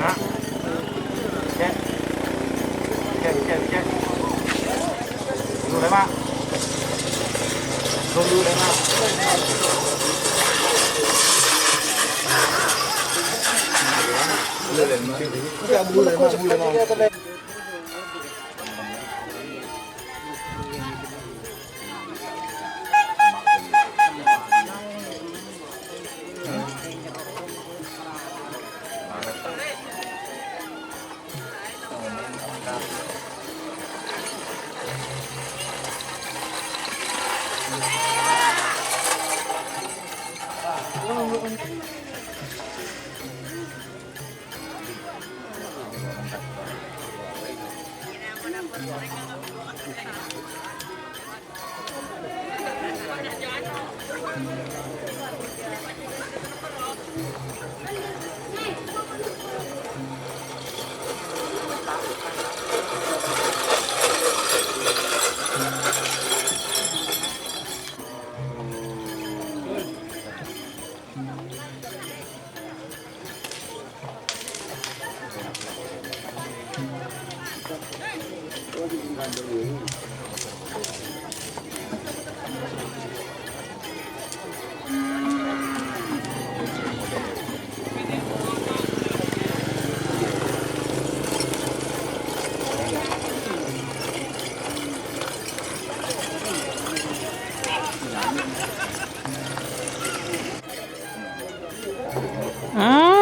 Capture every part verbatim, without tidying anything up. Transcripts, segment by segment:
Nah. Cek. Cek, cek, cek. Dulu, Mak. Dulu, Mak. Dulu, Mak. Dulu, Mak. Hmm.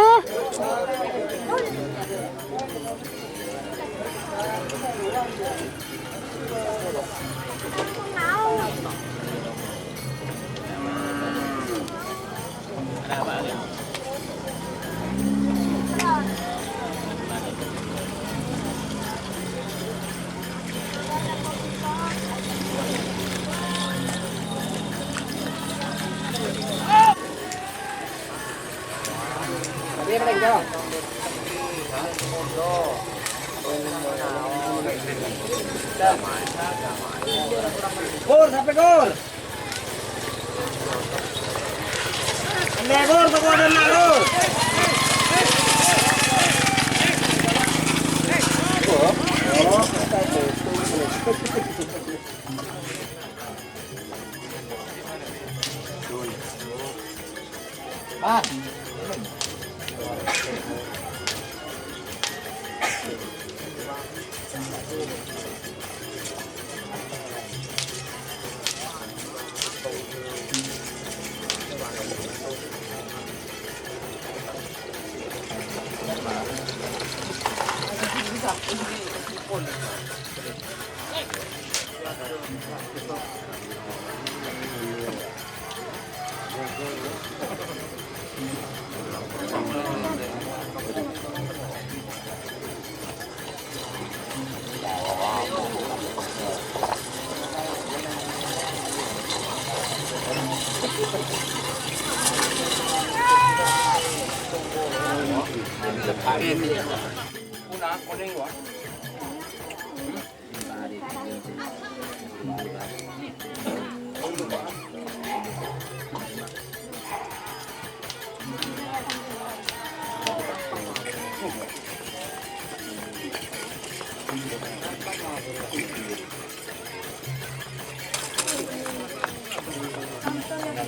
Gur, sampe gur. Ende, gur, pokokna, gur.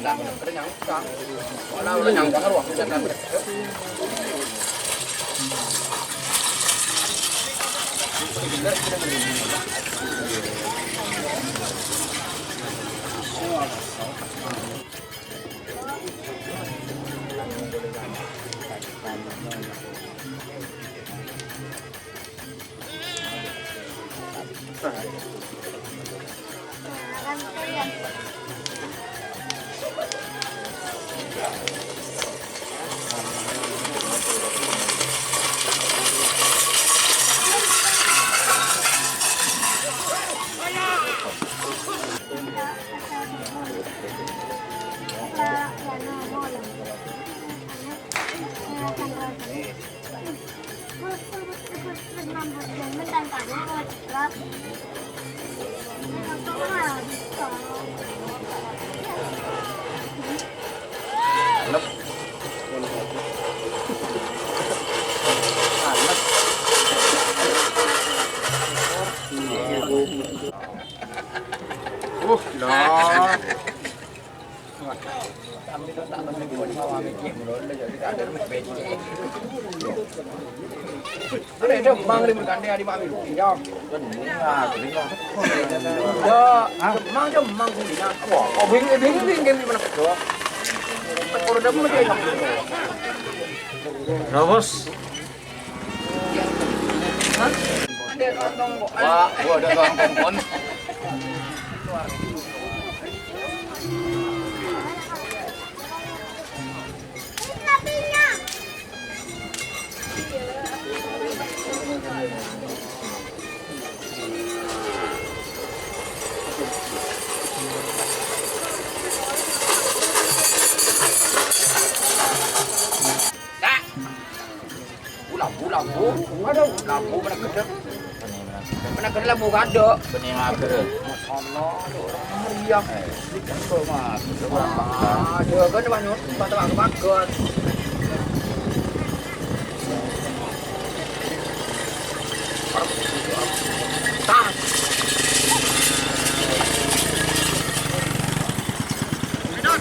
Uh, no. Ada, ada, Mang, di berkande, ada, Mang, di, ya. Ya, Mang, ya, Mang, kulina. Wah, kok bingung, bingung, bingung, bingung, mana? Orang dapat aja, ya. Nah, Bos. Wah, gua ada tuang kompon. Dak. Lampu, lampu, lampu. Aduh, lampu mana gedek? Mana gedek lampu kadek? Bânnè mager. Masyaallah, aduh, orang meriah. Eh, itu, Mas. Aduh, kan, Mas, nyuruh, tempat-tempat makan. Tas. Minum.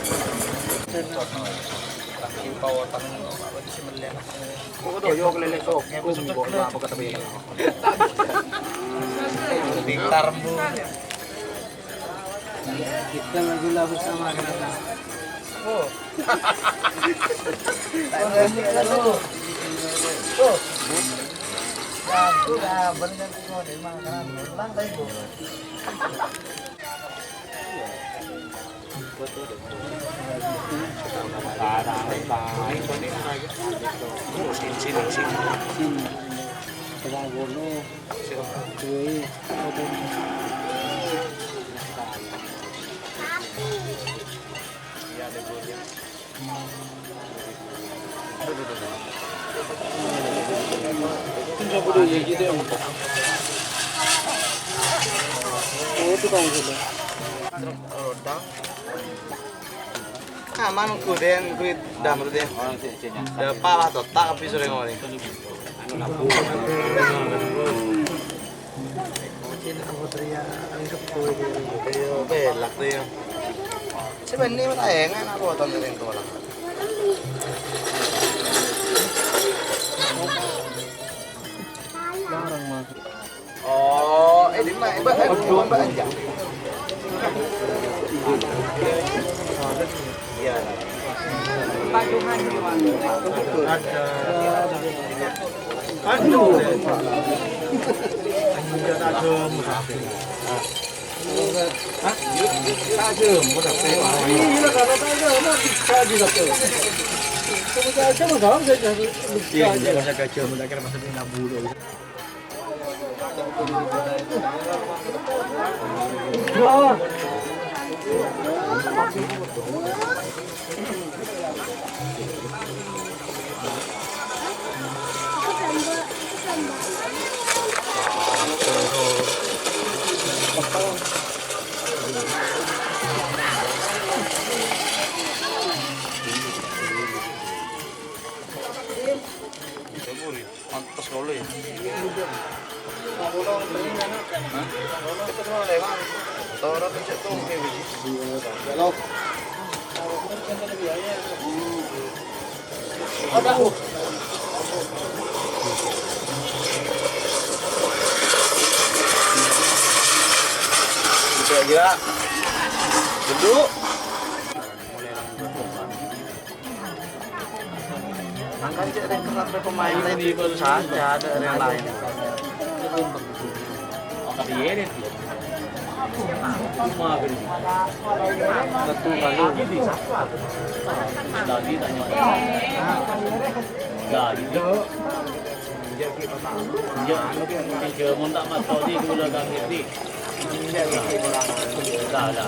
Kok to yo kelele sok, kok apa kata bela? Pintar, Bu. Kita lagi lah bersama, kenapa? Oh. Oh. Ya, sudah, bener tuh, memang kan. Ulang tadi, Bu. Aman, kuwi den, kuwi dam, kuwi den. Dapa, wah, totak, tapi sore ngene. Ayo, belak tuh ya. Sebenarnya mah ayo, nggak enak, potong dari itu lah. Larang, Mas. Oh, eh, di mana? Eh, Mbak, eh, Mbak aja. Iya. Aduh. Aduh. Hah? Tajam, udah. Iya, kalau tajam, mati. Tajam, tajam. Kamu tajam, enggak, enggak, enggak. Iya, enggak usah tajam, udah kira masa ini bulu. Pantes kali ya. Hah? Motor apa sih tuh? Belok. Udah, gila. Duduk. Mangkana cè' rèng sampè' pemain laèn saja, ada yang lain. Betul, kalau. Lagi tanya. Lagi. Ya, mon ta' matodi gula kaki. Dah, dah.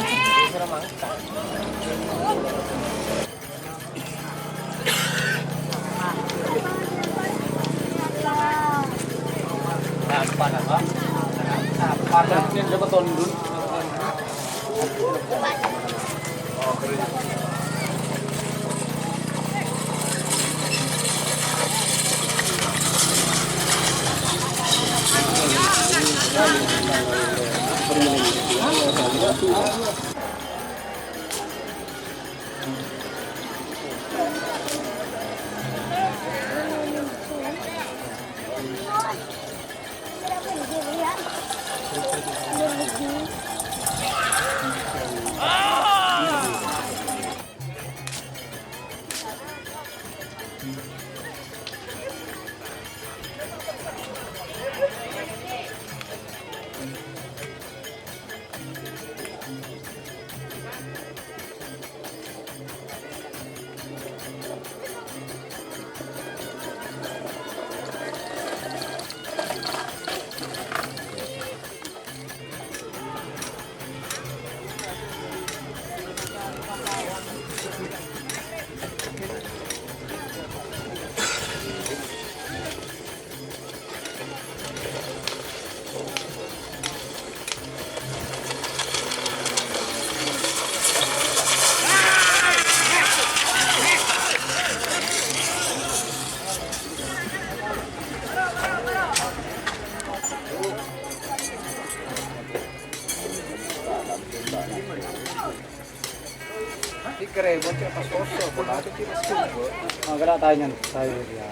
Enggak ada tanya, saya dia.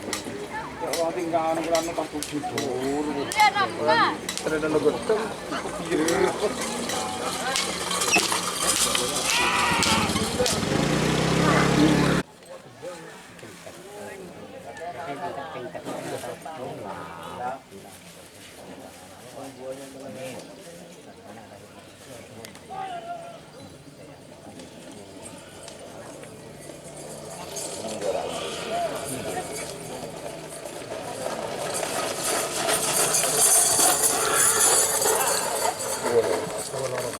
Ya, wong tinggal kurang empat puluh juta. Terus ada lo gedeng.